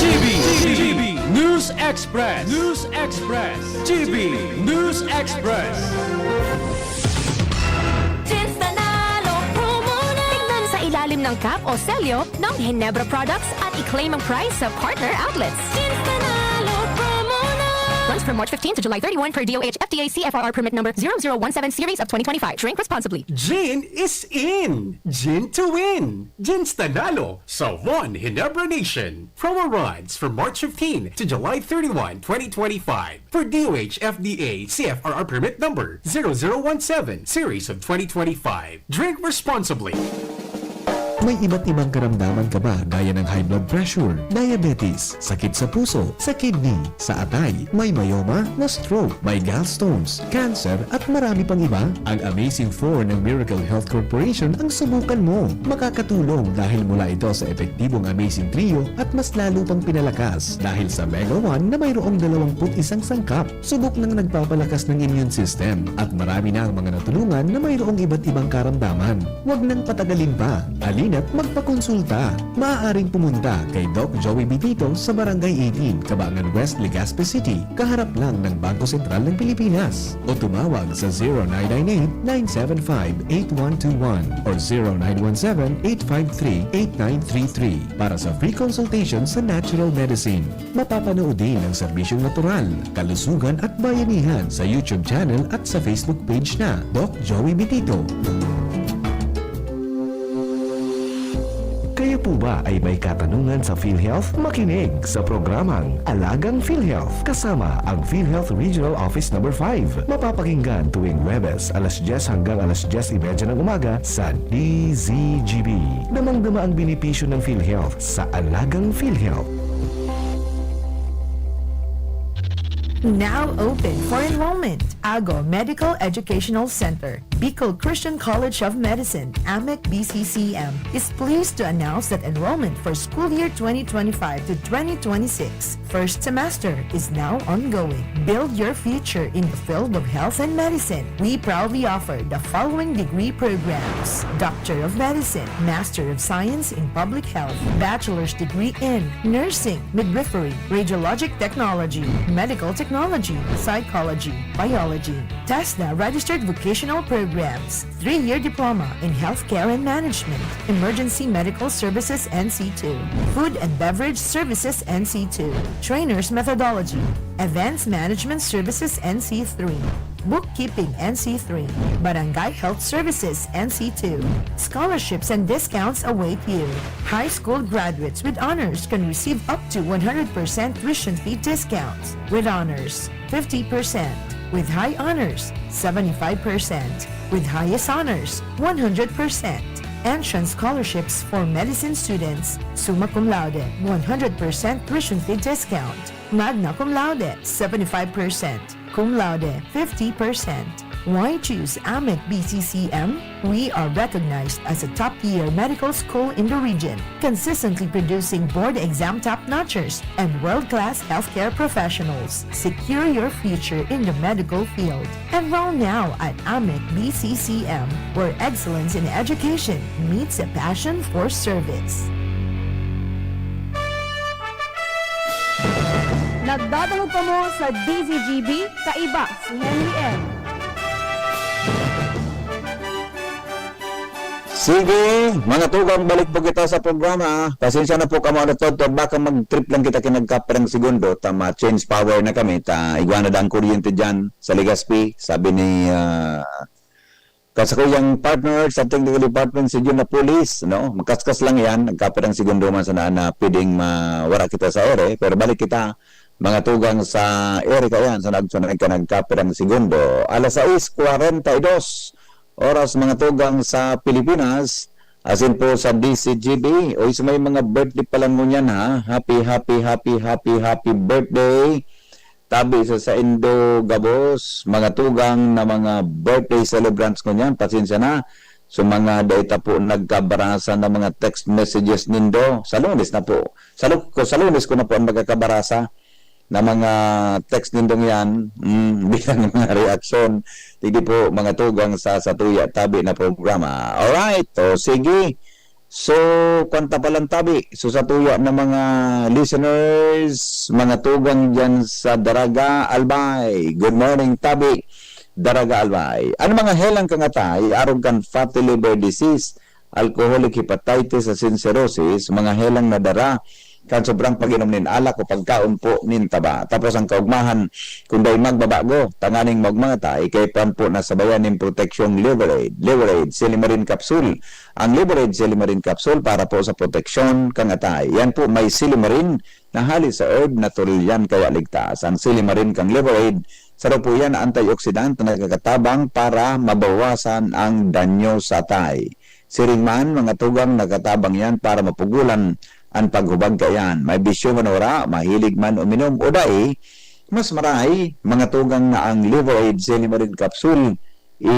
G B, G B News Express. News Express. G B News Express. Jeans Nanalo Promo na! Tignan sa ilalim ng cap o selyo ng Ginebra products at i-claim ang prize sa partner outlets. Jeans Nanalo Promo na! Runs from March fifteen to July thirty-one per D O H F D A C F R R permit number zero zero one seven series of twenty twenty-five. Drink responsibly. Gin is in! Gin to win! Jeans Nanalo sa One Ginebra Nation. Promo runs from March fifteen to July thirty-one, twenty twenty-five. For D O H F D A C F R R permit number zero zero one seven series of twenty twenty-five. Drink responsibly. May iba't ibang karamdaman ka ba gaya ng high blood pressure, diabetes, sakit sa puso, sa kidney, sa atay, may myoma, na stroke, may gallstones, cancer, at marami pang iba? Ang Amazing four ng Miracle Health Corporation ang subukan mo. Makakatulong dahil mula ito sa epektibong Amazing Trio at mas lalo pang pinalakas dahil sa Mega one na mayroong dalawang put isang sangkap. Subok nang nagpapalakas ng immune system at marami na ang mga natulungan na mayroong iba't ibang karamdaman. Huwag nang patagalin pa. Halina't magpakonsulta. Maaaring pumunta kay Doc Joey Bitito sa Barangay eighteen, Cabangan West, Legazpi City, kaharap lang ng Bangko Sentral ng Pilipinas. O tumawag sa zero nine nine eight, nine seven five, eight one two one or zero nine one seven, eight five three, eight nine three three para sa free consultation sa natural medicine. Mapapanood din ang serbisyong natural, kalusugan at bayanihan sa YouTube channel at sa Facebook page na Doc Joey Bitito. Kayo po ba ay may katanungan sa PhilHealth? Makinig sa programang Alagang PhilHealth kasama ang PhilHealth Regional Office Number five. Mapapakinggan tuwing Huwebes, alas dyes hanggang alas dyes y media ng umaga sa D Z G B. Damang-dama ang benepisyo ng PhilHealth sa Alagang PhilHealth. Now open for enrollment. Ago Medical Educational Center, Bicol Christian College of Medicine, AMEC B C C M, is pleased to announce that enrollment for school year twenty twenty-five to twenty twenty-six first semester is now ongoing. Build your future in the field of health and medicine. We proudly offer the following degree programs: Doctor of Medicine, Master of Science in Public Health, Bachelor's degree in Nursing, Midwifery, Radiologic Technology, Medical Technology, Psychology, Biology, TESDA registered vocational programs, three-year diploma in healthcare and management, emergency medical services N C two, food and beverage services N C two, trainers methodology, events management services N C three, bookkeeping N C three, barangay health services N C two. Scholarships and discounts await you. High school graduates with honors can receive up to one hundred percent tuition fee discounts with honors, fifty percent, with high honors, seventy-five percent, with highest honors, one hundred percent. Entrance scholarships for medicine students, summa cum laude, one hundred percent tuition fee discount, magna cum laude, seventy-five percent, cum laude, fifty percent. Why choose AMEC B C C M? We are recognized as a top-tier medical school in the region, consistently producing board exam top-notchers and world-class healthcare professionals. Secure your future in the medical field. Enroll now at AMEC B C C M, where excellence in education meets a passion for service. Nagdadangog kamo sa D Z G B, kaiba si Henry M. Sige, mga tugang, balik po kita sa programa. Pasensya na po kamo, ano to, to, baka mag-trip lang kita kinagkaperang segundo, ta ma-change power na kami, ta igwa na daang kuryente dyan sa Legazpi, sabi ni, ah, kasakuyang partner sa technical department, si Jun Napolis, no? Magkaskas lang yan, nagkaperang segundo man sana na pwedeng mawara kita sa ere, pero balik kita, mga tugang, sa ere kayan, sa nagsunod ka nagkaperang segundo. Alas sais kwarenta y dos, oras, mga tugang, sa Pilipinas, asin po sa D Z G B. Oy, sa may mga birthday pala ngunyan, ha? Happy, happy, happy, happy, happy birthday. Tabi sa saindo gabos, mga tugang na mga birthday celebrants ngunyan, pasensya na. So, mga dai ta po nagkabarasa na mga text messages nindo. Sa Lunes na po. Sa Lu-, ko, sa Lunes ko na po ang magkakabarasa na mga text nindong yan, mm, bilang mga reaksyon. Sige po, mga tugang sa Satuya Tabi na programa. Alright, o sige. So, kwanta pa lang tabi. So, satuya na mga listeners, mga tugang dyan sa Daraga, Albay. Good morning, tabi, Daraga, Albay. Ano mga helang kang atay, arog kan fatty liver disease, alcoholic hepatitis, asin cirrhosis, mga helang na dara kan sobrang pag-inom nin alak o pagkaon po nin taba. Tapos ang kaugmahan, kung dai magbabago, tanganing maugmang atay, kay pan po nasabayan nin proteksyong Liver Aid, Liver Aid, Silimarin Capsule. Ang Liver Aid Silimarin Capsule para po sa proteksyon kang atay. Yan po may silimarin na hali sa herb, natural yan, kaya ligtas. Ang silimarin kang Liver Aid, saro po yan na antioxidant na nagkakatabang para mabawasan ang danyo sa atay. Siring man, mga tugang, nakatabang yan para mapugulan an paghubag kaiyan. May bisyo man o wara, mahilig man uminom o dai, mas marahay, mga tugang, na ang Liver Aid Silimarin Capsule i,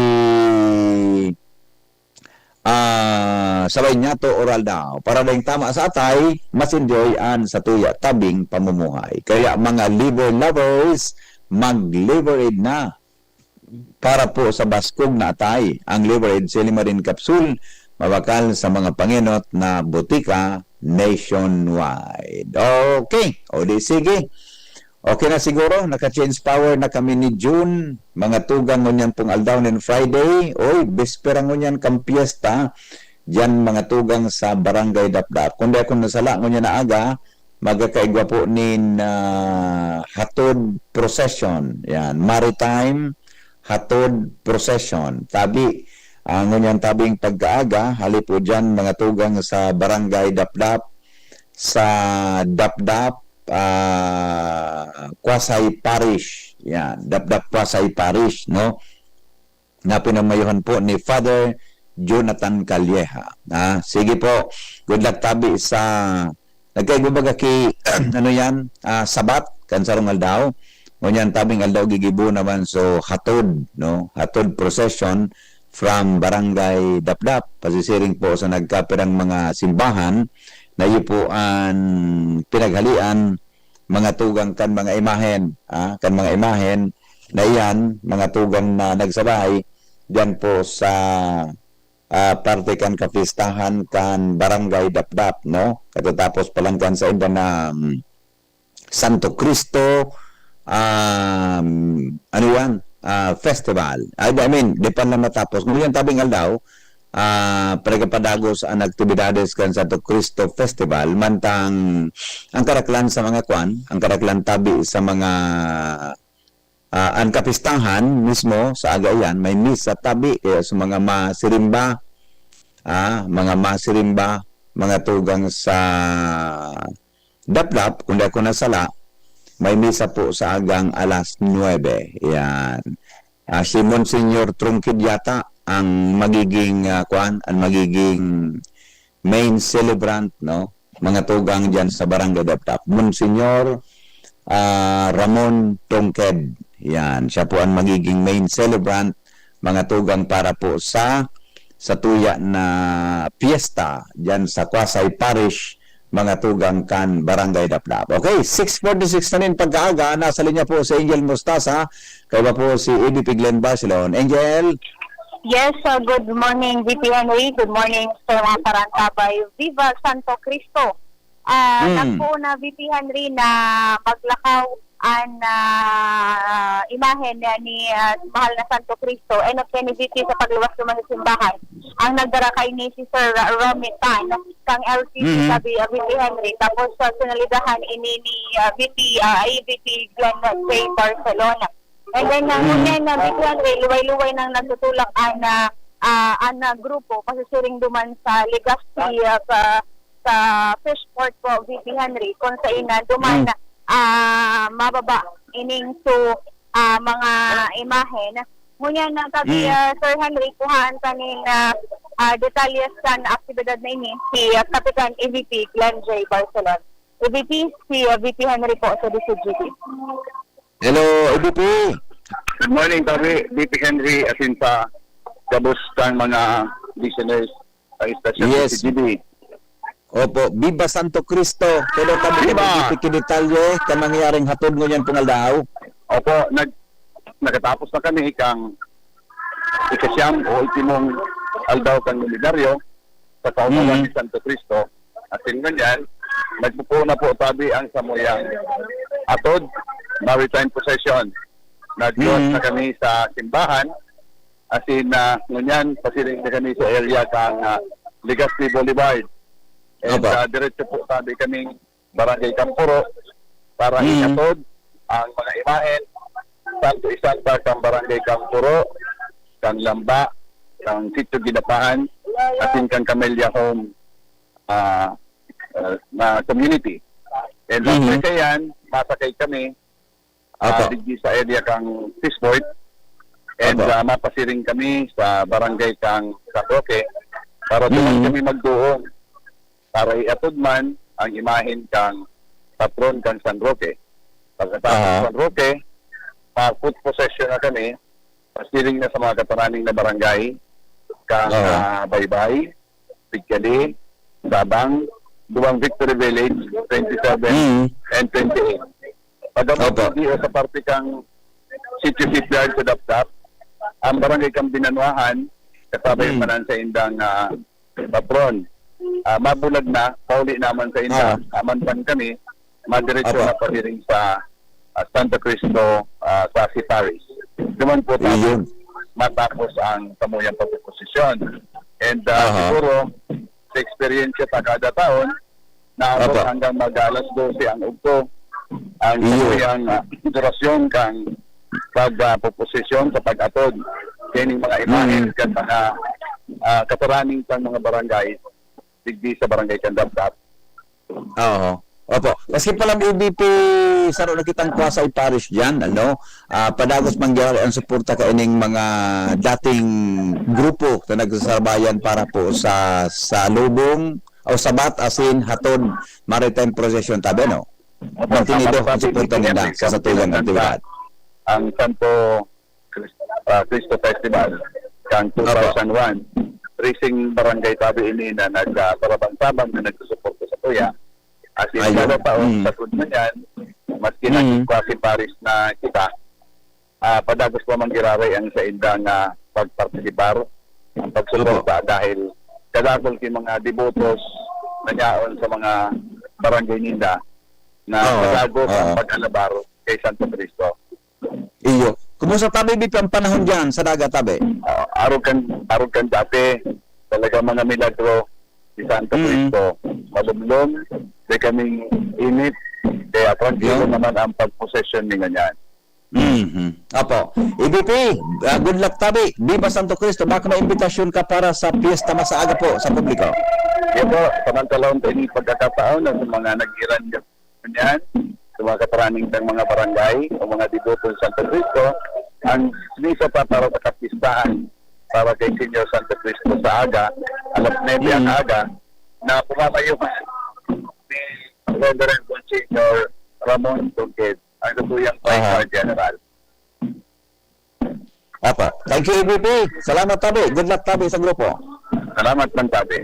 ah, sabay niya to oral daw. Para daing tama sa atay, mas enjoy an satuya tabing pamumuhay. Kaya, mga liver lovers, mag-Liver Aid na. Para po sa baskog na atay, ang Liver Aid Silimarin Capsule, mabakal sa mga pangenot na botika nationwide. Okay, o di sige. Okay na siguro, naka-change power na kami ni June. Mga tugang ngunyan pong aldaw nin Friday. Oy, bespera ngunyan kan piyesta. Diyan, mga tugang, sa Barangay Dapdap. Kung di ako nasala, ngunyan na aga, magkakaigwa po nin, ah, hatod procession. Yan, maritime hatod procession. Tabi, ah, ngunyan tabing pagkaaga, hali po diyan, mga tugang, sa Barangay Dapdap, sa Dapdap, ah, Quasay Parish. Yan, Dapdap Quasay Parish, no? Na pinamayohan po ni Father Jonathan Calleja. Ah, sige po. Good luck tabi sa nagkaigwa baga ki, ano yan, ah, Sabat, kan sarong aldaw. Ngunyan tabing aldaw gigibo naman, so hatod, no? Hatod procession from Barangay Dapdap. Pasisiring po sa nagkapirang mga simbahan na iyo po an pinaghalian, mga tugang, kan mga imahen, ah, kan mga imahen na iyan, mga tugang, na nagsabay diyan po sa, ah, parte kan kapistahan kan Barangay Dapdap, no? Katatapos pa lang kan sainda na, mm, Santo Cristo, um, ano yan? Ah, festival. I, I mean, di pa lang matapos. Ngunyan tabing aldaw, ah, pregapadagos an aktibidades kan Santo Cristo Festival, mantang ang karaklan sa mga kwan, ang karaklan tabi sa mga, ah, an kapistahan mismo sa aga iyan, may misa tabi, kaya sa mga masirimba, ah, mga masirimba, mga tugang sa Dapdap, kung di ako nasala, may misa po sa agang alas nuebe. Yan. Ah, si Monsignor Trungkid yata ang magiging, ah, kwan, ang magiging main celebrant, no? Mga tugang diyan sa Barangay Dapdap. Monsignor, ah, Ramon Trungked. Yan. Siya po ang magiging main celebrant, mga tugang, para po sa, sa tuya na piyesta diyan sa Quasay Parish, mga tugang, kan Barangay Dapdap. Okay, six forty-six na nin pagkaaga, nasa linya po si Angel Mostasa, kaiba po si A B P Glenn Barcelon. Angel? Yes, uh, good morning, V P Henry. Good morning sa mga parantabay. Viva Santo Cristo! Ah, Hmm. Nagpoon na, V P Henry, na maglakaw an, ah, imahen ni, ni, ah, mahal na Santo Cristo, enot kaini, V P, sa pagluwas duman sa simbahan. Ang nagdara kaini si Sir Ra-, Romy Tan, kang L C C Mhm. tabi, ah, V P Henry. Tapos, ah, sinalidahan ini ni, ah, V P, ah, A V P Glenn J Barcelona. And then, ah, Mhm. ngunyan na, V P Henry, luway-luway nang nagtutulak an, ah, ah, an, ah, grupo, pasisiring duman sa Legazpi, ah, sa sa Fishport po, V P Henry, kung sa ina duman, Mm. ah, mababa ining so, ah, mga imahen. Ngunyan na tabi, Mm. ah, Sir Henry, kuhaan ta nin, ah, ah, detalye sa aktibidad na ini si, ah, Kapitan A V P Glenn J Barcelon. A V P, si, ah, V P Henry po sa D C G D. Hello, A V P. Good morning, tabi, V P Henry, asin sa gabos kan mga listeners sa istasyon Yes. sa C G D. Opo, Viva Santo Cristo. Pero kami Viva! Piki detalye kan nangyaring hatod ngunyan pong aldaw. Opo, nag-, nakatapos na kami kang ikasyam o ultimong aldaw kan milenaryo sa kaunawan Mm. ni Santo Cristo. Asin ngunyan, nagpupuno po tabi ang samuyang atod, maritime procession. Nagluwas Mm. na kami sa simbahan. Asin, ah, ngunyan, pasiring na kami sa area kang, ah, Legazpi Boulevard. And, Opo. ah, diretso po tabi kaming Barangay Campuro para Mm. ikatod ang mga imahen, santo isanta kang Barangay Campuro, kang Lamba, kang Sitio Ginapahan, asin kang Camellia Home, ah, ah, na community. And Mhm. after kaiyan, masakay kami, ah, Opo. digdi sa area kang Fishport. And, Opo. ah, mapasiring kami sa barangay kang San Roque. Para duman Mm. kami magduon, para iatod man ang imahen kan patron kan San Roque. Pagkatapos Aha. San Roque, pa-foot procession na kami, pasiring na sa mga kataraning na barangay, kan, Aha. ah, Baybay, Pigkali, Sabang, duwang Victory Village, twenty-seven Mm. and twenty-eight. Pag-abot Opo. ng D O sa parte kang Sitio Shipyard sa Dapdap, ang barangay kang Binanuahan, kasabay Mm. man ang saindang, ah, patron. Ah, mabulag na, pauli naman sa inda, Ah. aman pan kami, madiretso Opo. na padiring sa, ah, Santo Cristo, ah, sa Sitaris. Duman po tayo Iyon. matapos ang samuyang pagpoposisyon. And, ah, Aha. siguro, sa eksperyensya ta kada taon, naabot Opo. hanggang mag-alas dose ang ugto. Ang Iyo. samuyang, ah, konsiderasyon kan pag, ah, poposisyon sa pag-atod kaning mga imahen Mm. kan mga, ah, kataraning kan mga barangay, digdi sa barangay kan Dapdap. Oo. Opo. Maski pa lang E V P, saro na kitang quasi-parish diyan, ano? Ah, padagos man giraray ang suporta kaining mga dating grupo na nagsasarbayan para po sa, sa lubong o sabat asin hatod maritime procession, tabi, no? Opo, Mantinido tama ang po, suporta P P F, ninda sa ikaw satulang pinaganda aktibidad. ang Santo Chris-, ah, Cristo Festival kan Opo. two thousand one. Racing barangay tabi ini na nagkaparabang-tabang na nagsusuporta sa tuya. As in, Ayun. kada taon, Mm. sa good na yan, maski Mm. naging quasi-parish na kita, ah, padagos pa man giraray ang saindang, ah, pagpartisipar, ang pagsuporta Opo. dahil kadakol ki mga debotos na yaon sa mga barangay ninda na Oo. padagos ang Oo. pag-alabar kay Santo Cristo. Iyo. Kumusta tabi, Bipi, ang panahon diyan sa dagat, tabi? Ah, arog kan, arog kan dati, talaga mga milagro ni Santo Mm. Cristo. Malumlom, di kaming init, kaya tranquilo Yun. naman ang pagposesyon ni nganyan. Mhm. Apo. E V P, ah, good luck tabi. Viva Santo Cristo. Baka may imbitasyon ka para sa piyesta masaaga po sa publiko. Yan po, panantalahon tayo ni pagkakataon na sa mga nag-iran niyan, sa mga kataraning ng mga barangay o mga deboto sa Santo Cristo, ang misa pa para sa kapistahan para kay Señor Santo Cristo sa aga, alas nuebe ang Mm. aga, na pumapayuhan ni Reverend Monsignor Ramon Tungked, ang satuyang Aha. Vicar General. Apa. Thank you, E V P. Salamat, tabi. Good luck, tabi, sa grupo. Salamat man, tabi.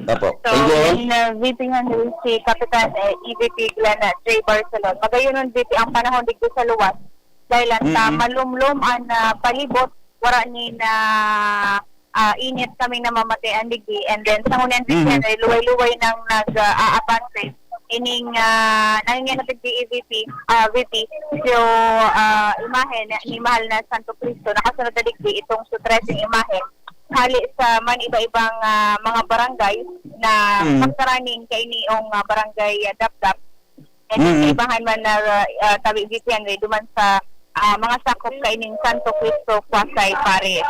Apo. So, Angel? Yan, uh, V P Henry, si Kapitan, eh, E V P Glenn, uh, J Barcelon. Magayon, V P, ang panahon digdi sa luwas. Dahil ang sa Mm-mm. malumlom ang, uh, palibot, wara ni na, uh, init kami namamatean digdi. And then, sa ngunyan, Mm-mm. V P Henry, luway-luway nang nag, uh, aabanse. Ining, uh, nangingiyan natin si E V P, uh, V P, so, uh, imahen ni Mahal na Santo Cristo. Nakasunod na digdi itong su trese imahen. Hali sa man iba-ibang, ah, mga barangay na Mm. pagkaraning kainiong, ah, barangay, ah, Dapdap. And Mm. sa ibahan man na, ah, tabi, V P Henry, duman sa, ah, mga sakop kaining Santo Cristo, Pasay Parish.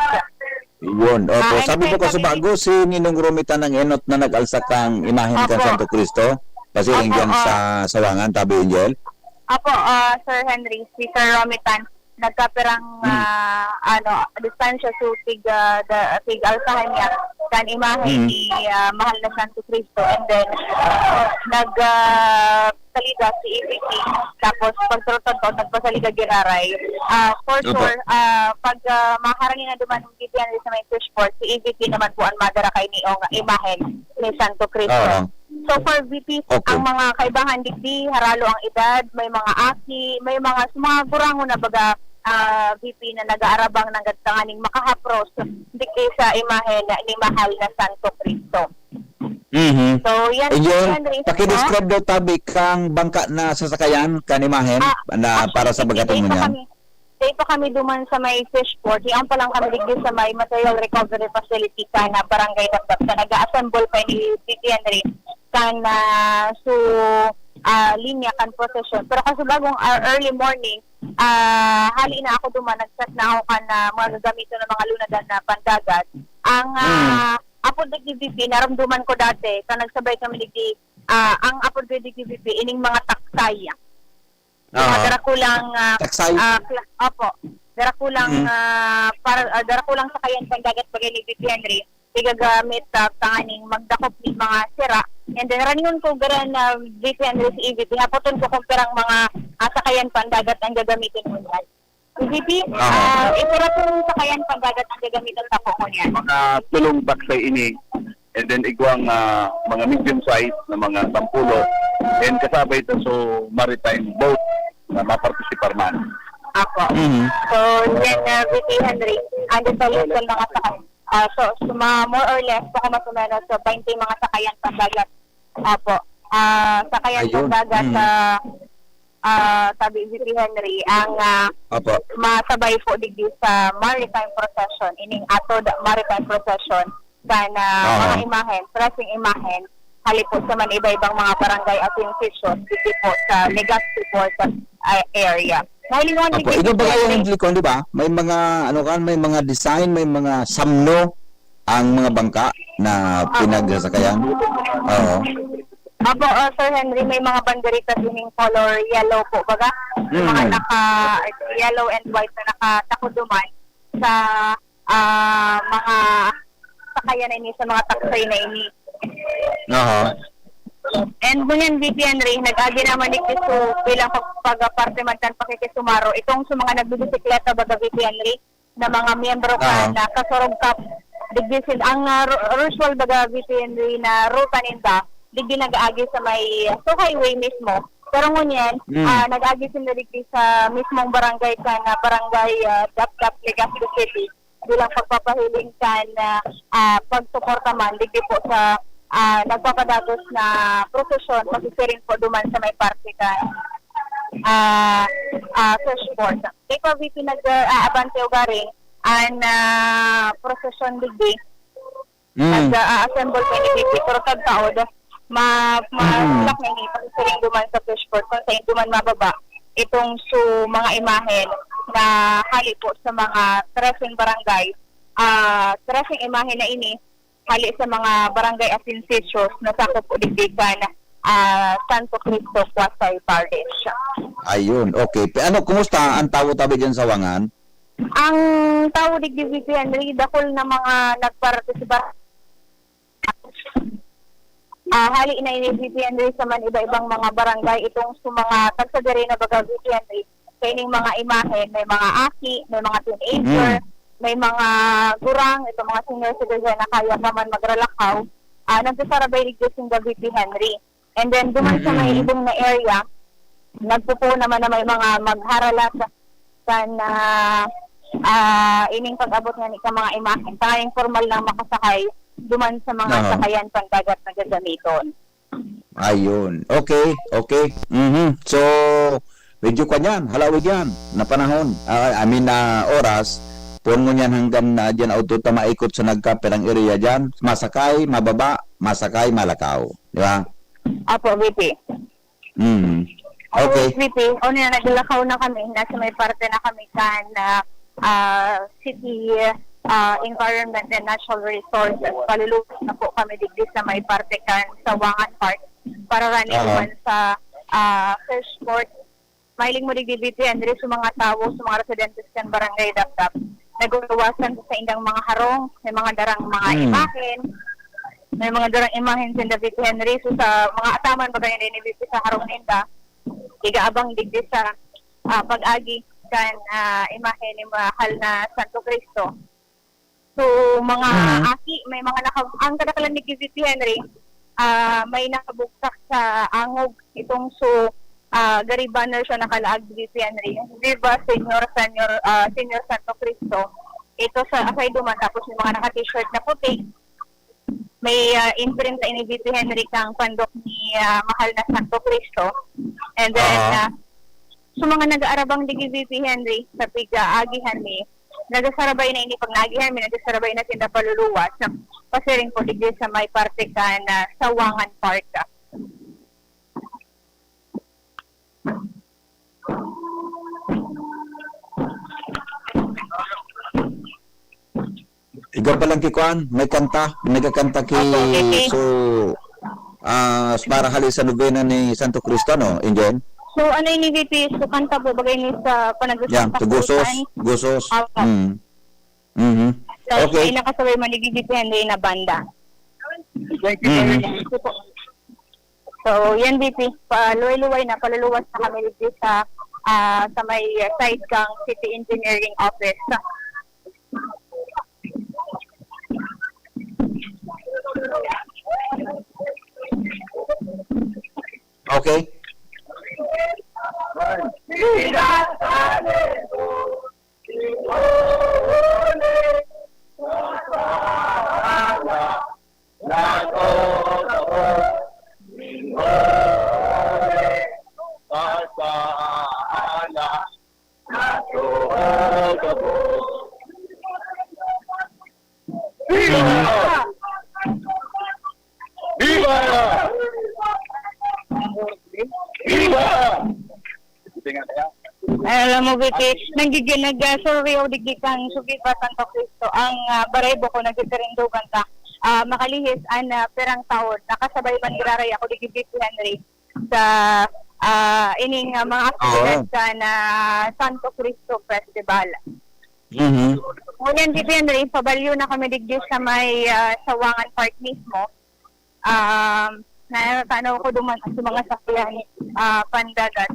Yun. Opo. Ah, and Sabi po then kasi kami bago, si Ninong Romitan ang enot na nag-alsa kang imahen kan Opo. Santo Cristo. Pasiring Opo, dyan ah. sa Sawangan, tabi, Angel? Opo, ah, Sir Henry, si Sir Romitan, nagkapirang, Mm. ah, ano, distansya, so tig, ah, da-, tig alsahan niya kan imahe Mm. ni, ah, Mahal na Santo Cristo. And then, nag, ah, salida si E V P. Tapos, pagturutod ko, nagpasaliga giraray. Ah, for Opo. sure, ah, pag, ah, maharani na duman ang Vivian sa may fishport, si E V P naman po ang madara kay ni, o nga, imahen ni Santo Cristo. Oo. So far, V P, Okay. ang mga kaibahan digdi, haralo ang edad, may mga aki, may mga, mga gurangon na baga, ah, V P na nag-aarabang ng tanganing makahapros, digdi sa imahen ni Mahal na Santo Cristo. Mhm. So, yan, Ayun, Henry. pakidescribe daw tabi kang bangka na sasakayan, kan imahen, Ah, na actually, para sa hindi, pagkatong dahil pa ngunyan. kami, dahil pa kami duman sa may fishport, yan pa lang kami digdi sa may material recovery facility ka na barangay Dapdap na nag-a-assemble pa ni Titi Henry kan, ah, su, ah, linya kan procession. Pero kasi bagong, ah, early morning, ah, hali na ako duman, nag-set na ako kan, ah, mga gagamiton ng mga lunadan na pandagat. Ang, ah, Mm. apod digdi V P, naramdaman ko dati, kan nagsabay kami digdi, ah, ang apod ko digdi V P, ining mga taksay. Yung mga Aha. darakulang, ah, Taksay? ah, kla-, opo. Darakulang, Mm. ah, para, ah, darakulang sakayan pandagat bagay ni V P Henry. igagamit, ah, tanganing magdakop nin mga sira. And then, ranihon ko garan na V P Henry si E V P, hapoton ko kung pirang mga, ah, sakayan pandagat ang gagamitin mo niyan. E V P, Aha. ah, ito ra pong sakayan pandagat ang gagamitan ta po ngunyan. Mga tulong taksay ini, and then igwang, ah, mga medium size na mga sampulo, and kasabay ito so maritime boat na mapartisipar man. Apo. Mhm. So, yan, ah, V P Henry, ang detalye sa mga sakay. Ah, so, so, mga more or less, baka mas o menos, so, twenty mga sakayan pandagat. Apo. Ah, sakayan Ayun. pandagat Mm. sa, ah, sabi V P Henry, ang, ah, Apo. masabay po digdi sa maritime procession, ining atod maritime procession, sa na Aha. mga imahen, pressing imahen, hali po sa man iba-ibang mga barangay at institutions, digdi po sa Legazpi Port, ah, area. Mahilingon Apo, digdi ikaw po ba kayo, yan. Angelico, di ba? May mga, ano kan, may mga design, may mga samno ang mga bangka na Apo. pinagsasakayan. Oo. Apo, ah, Sir Henry, may mga banderitas ining color yellow po, baga? Yung mga Mm. naka, yellow and white na nakatakod duman sa, ah, mga sakayan na ini, sa mga taksay na ini. Aha. And ngunyan, V P Henry, nag-agi naman ni Kiso bilang pag-, pagparte man kan pakikisumaro. Itong sa mga nagbibisikleta, baga, V P Henry, na mga miyembro ka Ah. na kasurog ka, digdi sin-, ang, ah, ru-, usual, baga, V P Henry, na ruta ninda, digdi nag-aagi sa may, ah, sa highway mismo. Pero ngunyan, Mm. ah, nag-aagi sila digdi sa mismong barangay kan, ah, barangay, ah, Dapdap, Legazpi City. Bilang pagpapahiling kan, ah, ah, pagsuporta man digdi po sa, ah, nagpapadagos na prosesyon, pasisiring po duman sa may parte kan, ah, ah, Fish Port. Kay pa V P nag, ah, aabante ugaring an, ah, prosesyon digdi. Mm. Nag-a-assemble kami ni V P, pero tagtaod, ma-, ma-, Mm. black na ini, pasisiring duman sa Fish Port, kung saan duman mababa itong su-, mga imahen na hali po sa mga trese barangay, ah, trese imahen na ini, hali sa mga barangay at sitios na sakop po digdi kan, ah, Santo Cristo, Pasay Parish. Ayun, okay. Pe-, ano, kumusta ang tawo tabi dyan sa Wangan? Ang tawo digdi, V P Henry, dakul na mga nagpartisipa. Ah, hali na ini, V P Henry, sa man iba-ibang mga barangay, itong sa mga tagsadiri na baga, V P Henry, kaining mga imahen, may mga aki, may mga teenager, Mm. may mga gurang, itong mga senior citizen na kaya pa man magralakaw, ah, nagsasarabay digdi sinda, V P Henry. And then, duman sa may Mm. ibong na area, nagpupo naman na may mga magharalat kan, ah, ah, ining pag-abot nga ni ka mga imahen. Tanganing formal na makasakay duman sa mga Aha. sakayan pandagat na gagamiton. Ayun. Okay, okay. Mhm. So, medyo kanyan, halawig yan na panahon. Ah, I mean, na oras. Poon ngunyan hanggang na dyan, auto ta maikot sa nagkapirang area dyan. Masakay, mababa, masakay, malakaw. Di ba? Apo, V P. Mm. Ako, Okay. V P, o niya, naglakaw na kami. Nasa may parte na kami kan, ah, ah, City, ah, Environment and Natural Resources. Paluluwas na po kami digdi sa may parte kan Sawangan Park para rani Oo. naman sa, ah, Fish Port. Mahiling mo digdi, V P Henry, sa mga tawo, sa mga residentes kan Barangay Dapdap. Naguluwasan sa indang mga harong, may mga darang mga Hmm. imahen, may mga darang imahen sinda, V P Henry. So, sa mga ataman, baga yun ni V P sa harong ninda, igaabang digdi sa, ah, pag-agi kan, ah, imahen ni Mahal na Santo Cristo. So, mga Mhm. aki, may mga naka-, ang kadakalan ni V P Henry, ah, may nakabugtak sa angog itong so, ah, gari banner siya nakalaag, V P Henry. Viva Señor, Señor, ah, Señor Santo Cristo. Ito sa asay duman, tapos may mga naka-t-shirt na puti. May, ah, imprint sa ini V P Henry kang pandok ni, ah, Mahal na Santo Cristo. And then, Aha. ah, sa mga nag-aarabang digi V P Henry, sa piga-agihan ni, nagsasarabay na ini pag naagihan mi, nagsasarabay na sinda paluluwas, na pasiring po digdi sa may parte kan, ah, Sawangan Park. Ikaw palang kikuan, may kanta, may kakanta ki Opo, okay. So, ah, para hali sa nobena ni Santo Cristo, no, Injen? So, ano ini, V P? So, kanta po, bagay ni sa panag- Yan, Santa Tugusos, Cruzan. Gusos. Opo. Mm. Mhm. Tapos Okay. may nakasabay man ni Gigi Henry na banda. Thank you very Mhm. much. So, yan, V P. Paluway-luway na, paluluwas na kami dito sa, ah, sa may, ah, side kang City Engineering Office. Okay. Viva! Viva! Viva! Alam mo, Vicky, nanggigi-, nag-, ah, survey o digdi kan sugi pa Santo Cristo. Ang, ah, baray buko nagtitirindugan ta. Ah, makalihis an, ah, pirang taon. Nakasabay man giraray ako digdi, Vicky Henry, sa, ah, ining, ah, mga aktibidad Oo. kan, ah, Santo Cristo Festival. Mhm. Ngunyan, Vicky Henry, pabalyo na kami digdi sa may, ah, Sawangan Park mismo. Um, natanaw ko duman sa mga sakyan, ah, pandagat.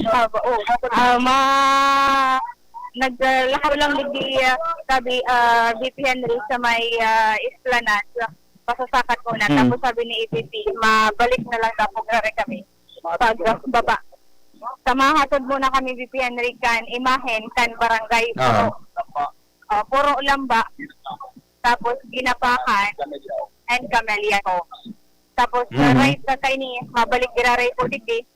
Ah, ba, oh. Ah, ma-, naglakaw lang digdi, ah, sabi, ah, V P Henry sa may, ah, Esplanade. Pasasakat muna. Hmm. Tapos sabi ni E V P, mabalik na lang daw kung kami. Pagbaba. Sa mahatod muna kami, V P Henry, kan imahen, kan barangay. Ah. Puro, ah, puro lamba. Tapos ginapahan and kamelyako. Tapos, sa Mhm. right na kaini, mabalik giraray po digdi,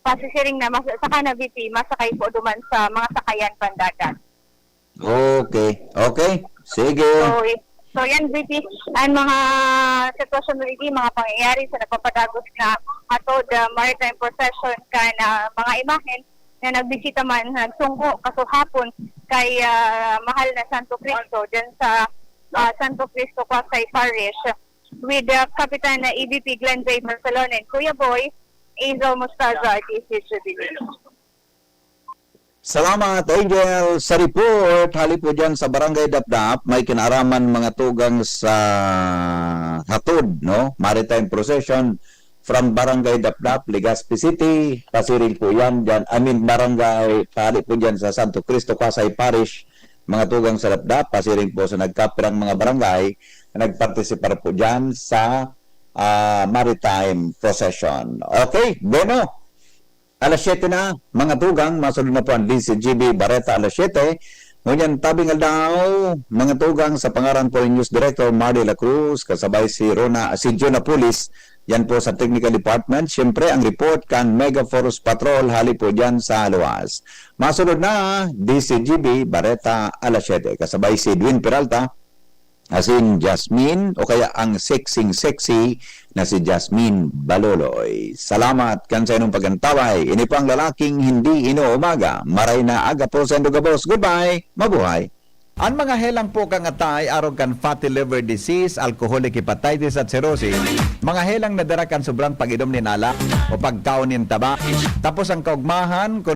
pasisiring na, mas-, saka na V P, masakay po duman sa mga sakayan pandagat. Okay. Okay. Sige. So, i-, so yan, V P, ang mga sitwasyon mo, mga pangyayari sa nagpapadagos na hatod, ah, maritime procession kan, ah, mga imahen na nagbisita man, nagsungko, kasugapon kay, ah, mahal na Santo Cristo, dyan sa, ah, Santo Cristo, Pasay Parish, with, ah, Kapitan na E V P Glenn Ray Barcelona and Kuya Boy, Hazel Mostaza, D C Jubilee. Salamat, Angel, sa report. Hali po dyan sa Barangay Dapdap, may kinaaraman mga tugang sa hatod, no? Maritime procession from Barangay Dapdap, Legazpi City. Pasiring po yan dyan. I mean, Barangay, hali po dyan sa Santo Cristo, Pasay Parish. Mga tugang sa Dapdap, pasiring po sa nagkapirang mga barangay na nagpartisipar po dyan sa, ah, maritime procession. Okay, bueno. Alas siyete na, mga tugang, masunod na po ang D Z G B Bareta alas siyete. Ngunyan, tabing aldaw, mga tugang, sa pangaran po ni News Director Mardy La Cruz, kasabay si Rona, si Jonah Pulis, yan po sa Technical Department. Siyempre, ang report kan Mega Force Patrol, hali po dyan sa luwas. Masunod na, D Z G B Bareta alas siyete, kasabay si Edwin Peralta, asin Jasmine, o kaya ang sexing sexy na si Jasmine Baloloy. Salamat kan sa inyong pag-antaway. Ini po ang lalaking hindi inuumaga. Maray na aga po sa indo gabos. Goodbye. Mabuhay. An mga helang po kan atay arog kan fatty liver disease, alcoholic hepatitis at cirrhosis, mga helang nadara kan sobrang pag-inom nin alak o pagkaon nin taba. Tapos ang kaugmahan,